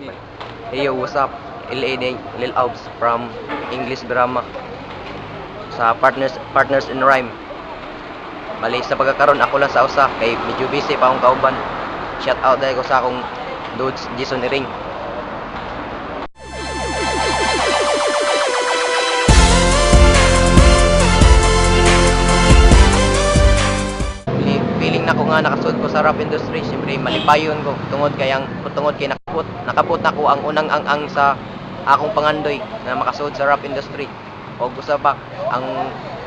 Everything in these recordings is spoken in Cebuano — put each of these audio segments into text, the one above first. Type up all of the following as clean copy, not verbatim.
Hey yo, what's up? LA Day, Lil Obs from English Drama sa Partners Partners in Rhyme. Bali sa pagkakaron ako lang sa usa kay medyo busy pa akong kauban. Shout out dahil ko sa akong dudes Jason Iring. Feeling na ko nga nakasud ko sa rap industry, siyempre malipayon ko tungod kay ang tungod kay nakapot nako ang unang ang-ang sa akong pangandoy na makasud sa rap industry. Og usa pa ang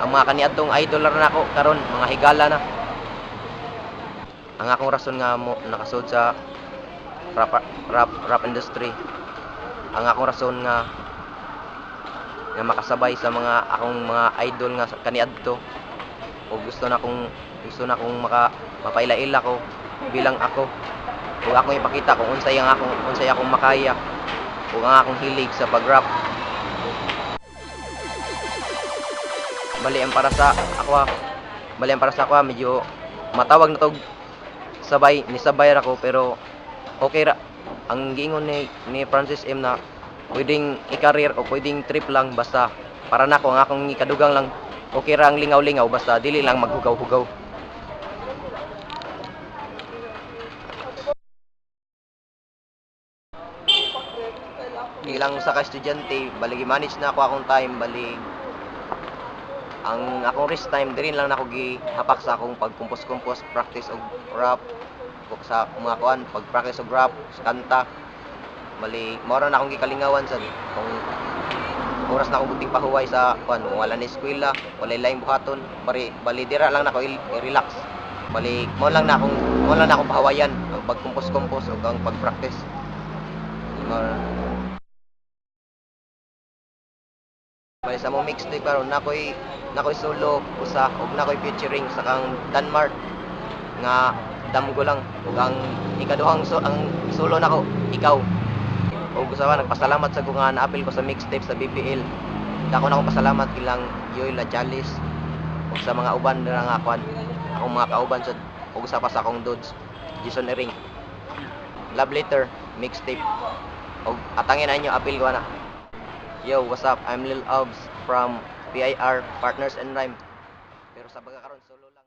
mga kaniadtong idol ra nako karon mga higala na. Ang akong rason nga mo nakasud sa rap industry, ang akong rason nga nga makasabay sa mga akong mga idol nga kaniadto, og gusto na kong mapaila-ila ko bilang ako, ug akong ipakita kung unsay akong makaya ug ang akong hilig sa pag-rap. Bali ang para sa ako, bali ang para sa ako medyo matawag na tog sabay ni sabay ra ko, pero okay ra ang giingon ni Francis M na pwedeng i-career o pwedeng trip lang, basta para nako ang akong ikadugang lang okay ra ang lingaw-lingaw basta dili lang maghugaw-hugaw. Bilang usa ka estudyante, bali gi-manage na ako akong time, bali ang akong rest time diri lang nako gihapak sa akong pagkumpos-kumpos, practice og rap sa mga kuan, pag-practice og rap, sa kanta. Bali mao ra na akong gikalingawan sad kung oras na akong bunting pahuway sa kuan, kung wala ni eskwela, walay laing buhaton, bali bali dira lang nako i-relax. Bali mao lang na akong pahawayan ang pagkumpos-kumpos ug ang pag-practice. Mao ra. Bali sa among mixtape karon nakoy solo usa ug nakoy featuring sa kang Denmark nga damgo lang, ug ang ikaduhang ang solo nako ikaw. Ug usa pa, nagpasalamat sa ko nga naapil ko sa mixtape sa BBL. Dako na akong pasalamat ilang Yoy La Chalice ug sa mga uban dira nga kuan, akong mga kauban sad, ug usa pa sa akong dudes Jason Ering. Love Letter mixtape, ug atangin na inyo apil ko ana. Yo, what's up? I'm Lil Obs from PIR Partners in Rhyme. Pero sa pagkakaron solo lang.